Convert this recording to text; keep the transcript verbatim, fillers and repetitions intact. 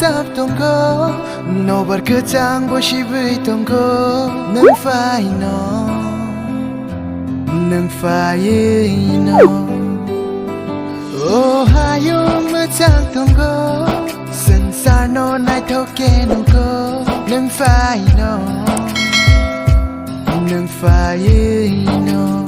Tongo, nobar kwchang bo sibwi tongo, nwng phaino, nwng phaino. O hayung mwchang tongo, swngcharno naithok khe nukgo, nwng phaino, nwng phaino.